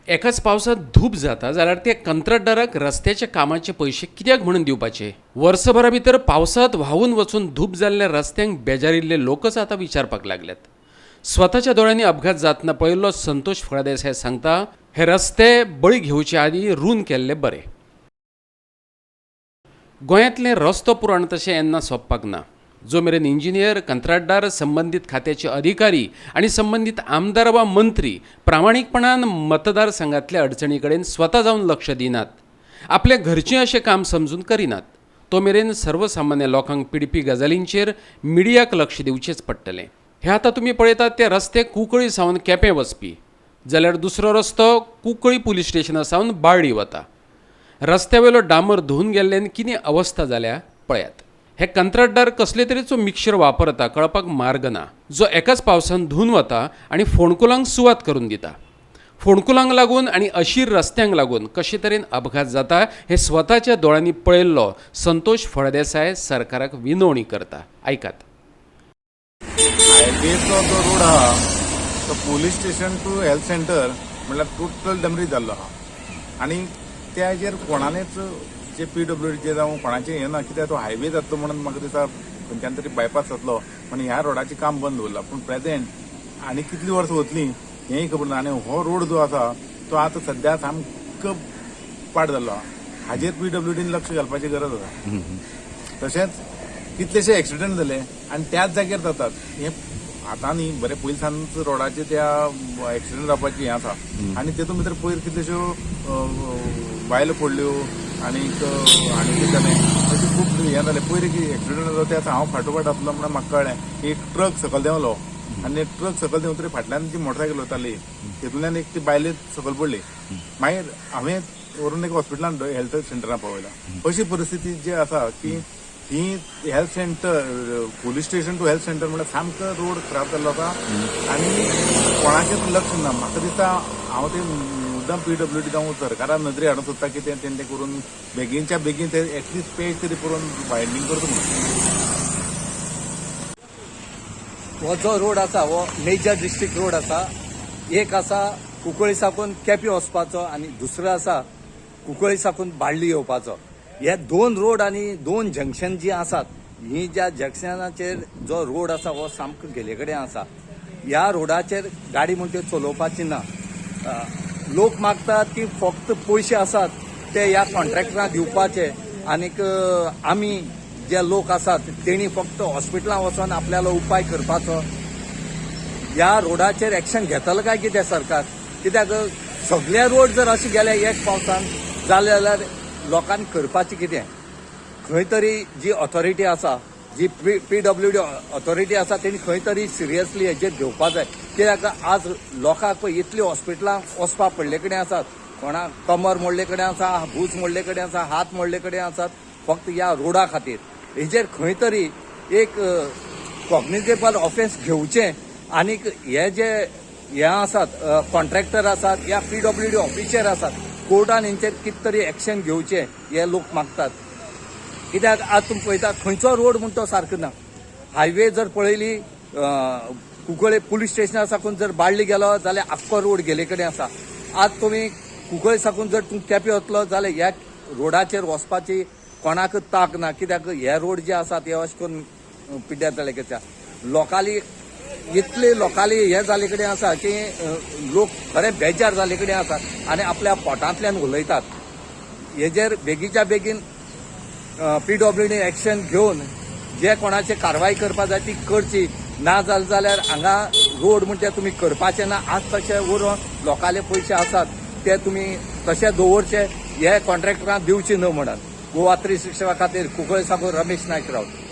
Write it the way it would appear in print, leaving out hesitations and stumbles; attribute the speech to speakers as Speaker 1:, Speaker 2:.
Speaker 1: एकाच पावसांत धूप जाता जाल्यार ते कंत्राटदाराक रस्त्याच्या कामाचे पयशे कित्याक म्हणून दिवपाचे? वर्सभरा भितर पावसांत व्हांवून वचून धूप जाल्ल्या रस्त्यांक बेजारिल्ले लोकच आतां विचारपाक लागल्यात. स्वताच्या दोळ्यांनी अपघात जातना पळयल्लो संतोष फळदेसाय सांगता, हे रस्ते बळी घेवचे आदीं रून केल्ले बरे. गोंयांतलें रस्तो पुराण तशें येन्ना सोंपपाक ना, जो मेरेन इंजिनियर, कंत्राटदार, संबंदीत खात्याचे अधिकारी आनी संबंदीत आमदार वा मंत्री प्रामाणीकपणान मतदारसंघातल्या अडचणी कडेन स्वता जावन लक्ष दिनात, आपल्या घरचें अशें काम समजून करिनात, तो मेरेन सर्वसामान्य लोकांक पिडपी गजालींचेर मिडियाक लक्ष दिवचेंच पडटलें. हे आतां तुमी पळयतात ते रस्ते कुंकळी सावन केपें वचपी, जाल्यार दुसरो रस्तो कुंकळी पुलीस स्टेशना सावन बाळ्ळी वता. रस्त्यावेलो डांबर धुवून गेल्ल्यान कितें अवस्था जाल्या पळयात. हे कंत्राटदार कसले तरेचो मिक्सर वापरता कळपाक मार्ग ना, जो एकाच पावसान धुवन वता आनी फोंडकुलांक सुवात करून दिता. फोंडकुलांक लागून आनी अशीर रस्त्यांक लागून कशे तरेन अपघात जाता हें स्वताच्या दोळ्यांनी पळयल्लो संतोष फळदेसाय सरकाराक विनवणी करता, आयकात.
Speaker 2: हायवेचो जो रोड आहा तो police station to health centre म्हणल्यार टोटल डॅमेज जाल्लो आहा आनी त्याचेर कोणालेच जे पीडब्ल्यूडीचे जावं कोणाचें हें ना, कित्याक तो हायवे जातलो म्हणून म्हाका दिसता खंयच्यान तरी बायपास जातलो पण ह्या रोडाचें काम बंद दवरलां. पूण प्रेझेंट आनी कितलीं वर्सां वतलीं हेंय खबर ना. आनी हो रोड जो आसा तो आतां सद्या सामको पाड जाल्लो आहा. हाजेर पीडब्ल्यूडीन लक्ष घालपाची गरज आसा. तशेंच कितलेशे एक्सिडंट जाले आनी त्याच जाग्यार जातात. हे आतां न्ही, बरें पयलीं सावन रोडाचे त्या एक्सिडंट जावपाची हें आसा. आनी तेतून भितर पयर कितल्योश्यो बायलो पडल्यो आनीक आनी कितें जालें, अशें खूब हें जालें. पयर एक एक्सिडंट जालो ते आतां हांव फाटोफाट आसलो म्हणून म्हाका कळ्ळें की एक ट्रक सकयल देंवलो आनी ट्रक सकयल देंवतरी फाटल्यान जी मोटरसायकल वताली तेतूंतल्यान एक ती बायले सकयल पडली. मागीर हांवें व्हरून एक हॉस्पिटलान हेल्थ सेंटरान पावयला. अशी परिस्थिती जी आसा की ही health centre, police station to health centre म्हणल्यार सामको रोड खराब जाल्लो आसा आनी कोणाचेंच लक्ष ना. म्हाका दिसता हांव ते मुद्दाम पीडब्ल्यूडी जावं सरकारान नदरे हाडूंक सोदता की तें तें करून बेगीनच्या बेगीन ते एटलिस्ट पेज तरी करून वायडनींग करता म्हणून.
Speaker 3: हो जो रोड आसा हो मेजर डिस्ट्रिक्ट रोड आसा. एक आसा कुंकळी साकून केपे वचपाचो आनी दुसरो आसा कुंकळी साकून बाळ्ळी येवपाचो. हे दोन रोड आनी दोन जंक्शन जी आसात, ही ज्या जंक्शनाचेर जो रोड आसा हो सामको गेले कडेन आसा. ह्या रोडाचेर गाडी म्हणटा त्यो चलोवपाची ना. लोक मागतात की फक्त पयशे आसात ते ह्या कॉन्ट्रॅक्टरांक दिवपाचे आनीक आमी जे लोक आसात तेणी फक्त हॉस्पिटलां वचोन आपल्यालो उपाय करपाचो. ह्या रोडाचेर एक्शन घेतलो काय कितें सरकार? कित्याक सगळे रोड जर अशे गेले एक पावसान जाले जाल्यार लोकांनी करपाचें कितें? खंय तरी जी ऑथॉरिटी आसा, जी पीडब्ल्यूडी ऑथॉरिटी आसा, तेणी खंय तरी सिरियसली हेजेर घेवपा जाय. कित्याक आज लोकांक पळय इतली हॉस्पिटलां वचपाक पडले कडेन आसात. कोणाक कमर मोडले कडेन आसा, भूज मोडले कडेन आसा, हात मोडले कडेन आसात, फक्त ह्या रोडा खातीर. हेजेर खंय तरी एक कॉग्निजेबल ऑफेन्स घेवचें आनीक हे जे हे आसात, कॉन्ट्रॅक्टर आसात या पीडब्ल्यूडी ऑफिसर आसात, कोर्टान हेंचेर कितें तरी एक्शन घेवचें हे लोक मागतात. कित्याक आज तुमी पळयता खंयचो रोड म्हण तो सारको ना. हायवे जर पळयली, कुंकळे पुलीस स्टेशना साकून जर बाळ्ळी गेलो जाल्यार आख्खो रोड गेले कडेन आसा. आज तुमी कुंकळे साकून जर तूं केपे वतलो जाल्यार ह्या रोडाचेर वचपाची कोणाक ताक ना. कित्याक हे रोड जे आसात हे अशें करून पिड्ड्यार जाले कशे. लोकांली इतले लोकांली हे जाले कडेन आसा की लोक खरे बेजार जाले कडेन आसा आनी आपल्या पोटांतल्यान उलयतात. हेजेर बेगीच्या बेगीन पीडब्ल्यूडी एक्शन घेवन जे कोणाचे कारवाय करपा जाय ती करची. ना जालें जाल्यार हांगा रोड म्हणजे तुमी करपाचे ना. आज तशे उरोन लोकांले पयशे आसात ते तुमी तशे दवरचे, हे कॉन्ट्रॅक्टरांक दिवचे न्हू म्हणून. गोवा 365 खातीर कुंकळे साकून रमेश नायक रावत.